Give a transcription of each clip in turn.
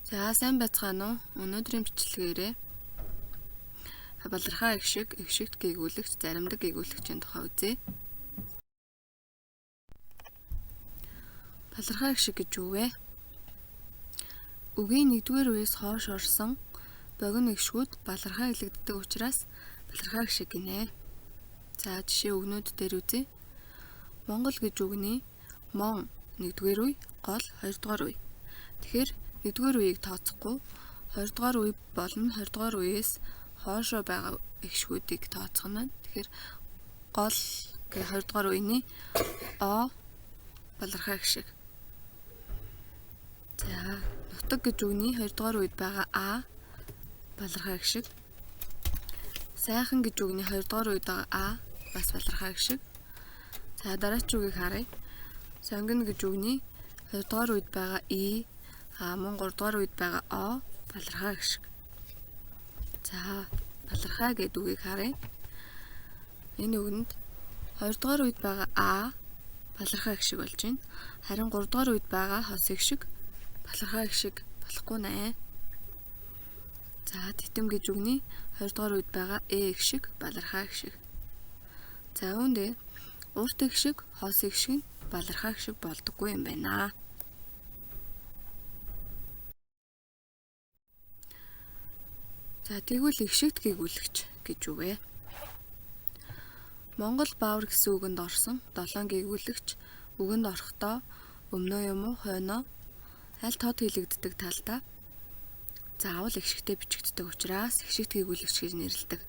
За сайн байцгаана уу? Өнөөдрийн бичлэгээрээ балархай эгшиг, эгшигт гийгүүлэгч, заримдаг гийгүүлэгчийн тухай үзье. Балархай эгшиг гэж юу вэ? Үгийн нэгдүгээр үеэс хойш орсон богино эгшгүүд балархай хэлэгддэг учраас балархай эгшиг гинэ. За жишээ үгнүүд дээр үзье. Монгол гэж үгний мон нэгдүгээр үе, гол хоёрдугаар үе. Тэгэхээр нэгдүгээр үеийг тооцохгүй, хоёрдугаар үе болон хоёрдугаар үеэс хоошоо байгаа эгшгүүдийг тооцох нь. Тэгэхээр гол гэх хоёрдугаар үений о балархай эгшиг. За нутаг гэж үгний хоёрдугаар үед байгаа а балархай эгшиг. Сайхан гэж үгний хоёрдугаар үед байгаа а бас балархай эгшиг. За дараач үгийг харъя. Сонгино гэж үгний хоёрдугаар үед байгаа и, а мөн гуравдугаар үед байгаа о балархай эгшиг. За балархай гэдэг үгийг харъя. Энэ үгэнд хоёрдугаар үед байгаа а балархай эгшиг болж байна. Харин гуравдугаар үед байгаа хос эгшиг балархай эгшиг болохгүй нэ. За титэм гэж үгний хоёрдугаар үед байгаа э эгшиг балархай эгшиг. За үүндээ урт эгшиг, хос эгшиг нь балархай эгшиг болдоггүй юм байна. За тэгвэл эгшигт гийгүүлэгч гэж юу вэ? Монгол баавар гэсэн үгэнд орсон 7 гийгүүлэгч үгэнд орохдоо өмнөө юм уу хойноо аль тод хэлэгддэг талдаа заавал эгшигтэй бичигддэг учраас эгшигт гийгүүлэгч гэж нэрлэдэг.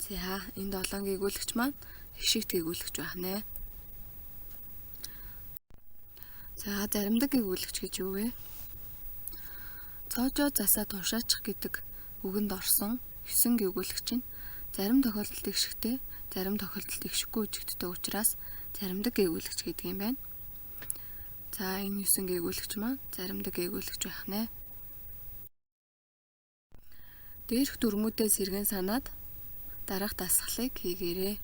За энэ 7 гийгүүлэгч маань эгшигт гийгүүлэгч байх нэ. За заримдаг гийгүүлэгч гэж юу вэ? Цоожоо засаа тушаачих гэдэг үгэнд орсон 9 гийгүүлэгч нь зарим тохиолдолд эгшигтэй, зарим тохиолдолд эгшиггүй бичигддэг учраас заримдаг гийгүүлэгч гэдэг юм байна. За энэ 9 гийгүүлэгч маань заримдаг гийгүүлэгч байх нэ. Дээрх дүрмүүдээ сэргээн санаад дараах дасгалыг хийгээрэй.